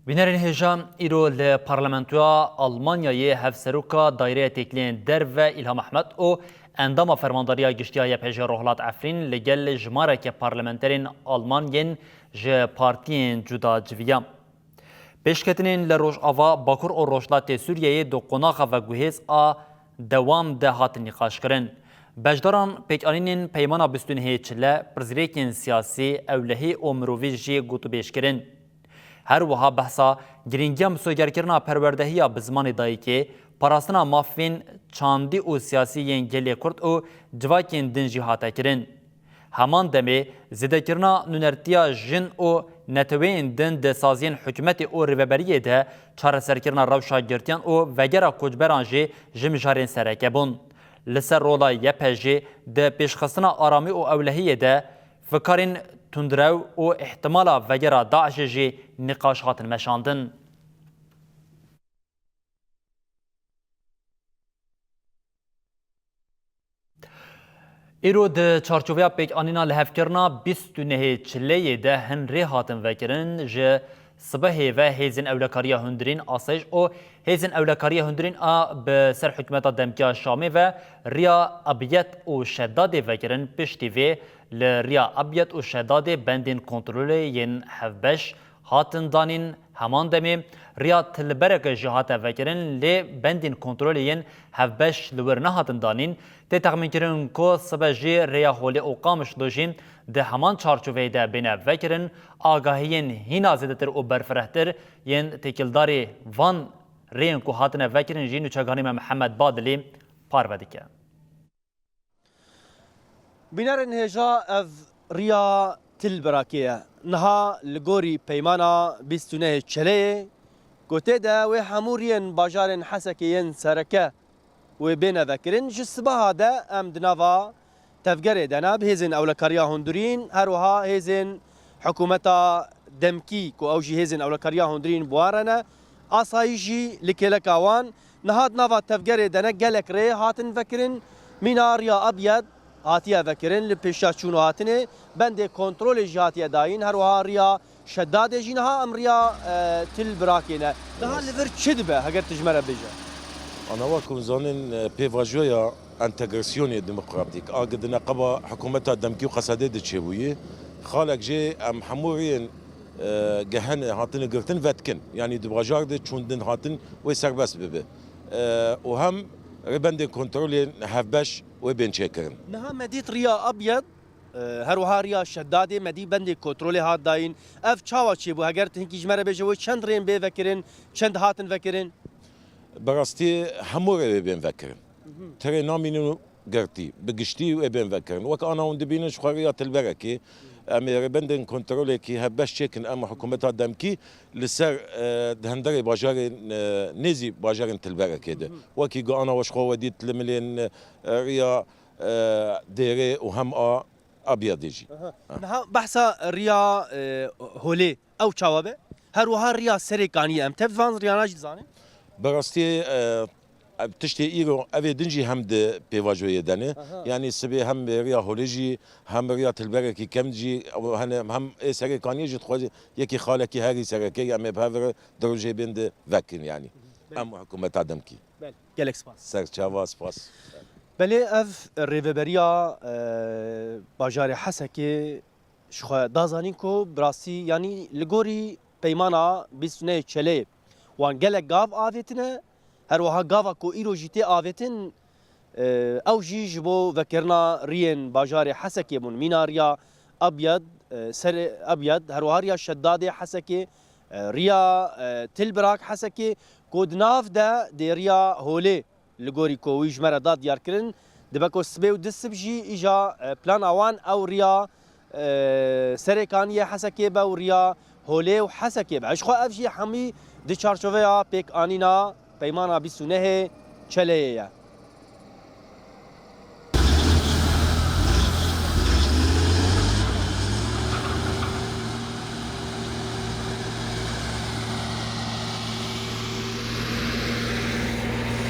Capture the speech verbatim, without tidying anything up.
Bînerên hêja, îro li Parlamentoya Almanyayê Hevseroka Daîreya Têkiliyên Derve Îlham Ehmed û endama Fermandariya Giştî ya Y P J Rohlat Efrîn li gel jimareke parlamenterên Alman yên ji partiyên cuda civiya. Pêşketinên li Rojava, Bakur û Rojhilatê Sûriyeyê di qonaxa veguhêz a dewam de hatin nîqaşkirin. Beşdaran pêkanînên Peymana bîst û nehê Çile, pirsgirêkên siyasî, ewlehî û mirovî jî gotûbêj kirin. Her wiha behsa girîngiya misogerkirina perwerdehiya bi zimanê dayikê, parastina mafên çandî û siyasî yên gelê Kurd û civakên din jî hate kirin. Heman demê, zêdekirina nûnertiya jin û neteweyên din di saziyên hikûmetê û rêveberiyê de çareserkirina rewşa girtiyan û vegera koçberan jî ji mijarên sereke bûn. Li ser rola Y P J di pêşxistina aramî û ewlehiyê de fikarên tundrew û îhtimala vegera DAIŞê jî nîqaş hatin meşandin. Îro di çarçoveya pêkanîna lihevkirina bîst û nehê Çileyê de hin rê hatin vekirin, ji sibehê ve hêzên ewlekariya hundirîn, asayiş û hêzên ewlekariya hundirîn a bi ser hikûmeta demkî ya Şamê ve riya Abyad û Şedadê vekirin. Piştî vê li riya Abyad û Şedadê bendên kontrolê yên hevbeş hatin danîn. Heman demê riya Tilbereke jî hate vekirin, lê bendên kontrolê yên hevbeş li wir nehatin danîn. Tê texmînkirin ku sibe jî rêya Holê û Qamişlo jî di heman çarçoveyê de bêne vekirin. Agahiyên hîna zêdetir û berfirehtir yên têkildarî van rêyên ku hatine vekirin jî nûçeganî me Mihemed Badilî parve dike. Bînerên hêja, ev riya Tilbirakê ye. Niha li gorî peymana bîst û nehê Çeleyê, ku tê de wê hemû riyên bajarên Hesekê yên sereke wê bêne vekirin, ji sibaha de em di nava tevgerê de ne, bi hêzên ewlekariya hundirîn, her wiha hêzên hikûmeta demkî, ku ew jî hêzên ewlekariya hundirîn bi wan re ne, asayîş jî li kêleka wan. Niha di nava tevgerê de ne, gelek rê hatin vekirin. Mîna riya Abyad hatiye vekirin, li pêşiya çûn û hatinê bendê kontrolê jî hatiye dayîn. Her wiha riya Şedadê jî, niha em riya, e, Tilbirakê ne. Niha li vir çi dibe, heger tu ji me re bêje? Ana wa ku zanin, e, pêvajoya entegrasyonê demokratîk, a gi di neqeba hikûmeta demkî û Qesedê diçêbûyî, xalek jê em hemû riyên, e, gehene hatine girtin vedikin. Yanî di bajar de çûndin hatin wê serbest bibe. E, û hem rêbendên kontrolê hevbeş wê bên çêkirin. Niha me dît riya Abyad, e, her wiha riya Şedadê me dî bendê kontrolê hat dayîn. Ev çawa çêbû? Heger tu hinkî ji me re bêje, wê çend rên bê vekirin, çend hatin vekirin? Bi rastî hemû rê wê bên vekirin. Tirê namînin û girtî, bi giştî wê bên vekirin. Wek ana hûn dibînin ji xwe riya Tilberekê, em ê rêbendên kontrolekî hevbeş çêkin, em hikûmeta demkî li ser, e, di hundirê bajarên, e, nêzî bajarên Tilberekê de. Wekî ku ana we ji xwe we dît li milên, e, riya, e, Dêrê û hem a Abyadê jî. Aha. Ha. Niha behsa riya, e, Holê, ew çawa be? Her wiha riya Serêkaniyê, em tev van riyana jî dizanin? Bi rastî, e, ev tiştê îro, evê din jî hem di pêvajoyê de ne. Aha. Yanî sibê hem riya Holê jî, hem riya Tilberekî kem jî, ew hene hem ê Serêkaniyê jî dixwaze yekî xalekî herî sereke, em ê bi hev re di rojê bên de vekin yanî. Belê. Em hikûmeta demkî. Belê. Gelek spas. Serçava, spas. Belê, ev rêveberiya, e, bajarê Hesekê ji xwe da zanîn ku bi rastî, yanî li gorî peymana bîst û nehê Çeleyê wan gelek gav avêtine, her wiha gava ku îro jî tê avêtin, e, ew jî ji bo vekirina riyên bajarê Hesekê bûn. Mîna riya Abyad, e, Serê Abyad, her wiha riya Şedadê Hesekê, e, riya, e, Tilbirak Hesekê, ku di nav de dê riya Holê, li gorî ku wî ji me re da diyarkirin, dibe ku sibê û du sib jî îja, e, plana wan ew riya, e, Serêkaniyê Hesekê be û riya Holê û Hesekê be. Ji xwe ev jî hemî di çarçoveya pêkanîna peymana bîst û nehê Çeleyê ye.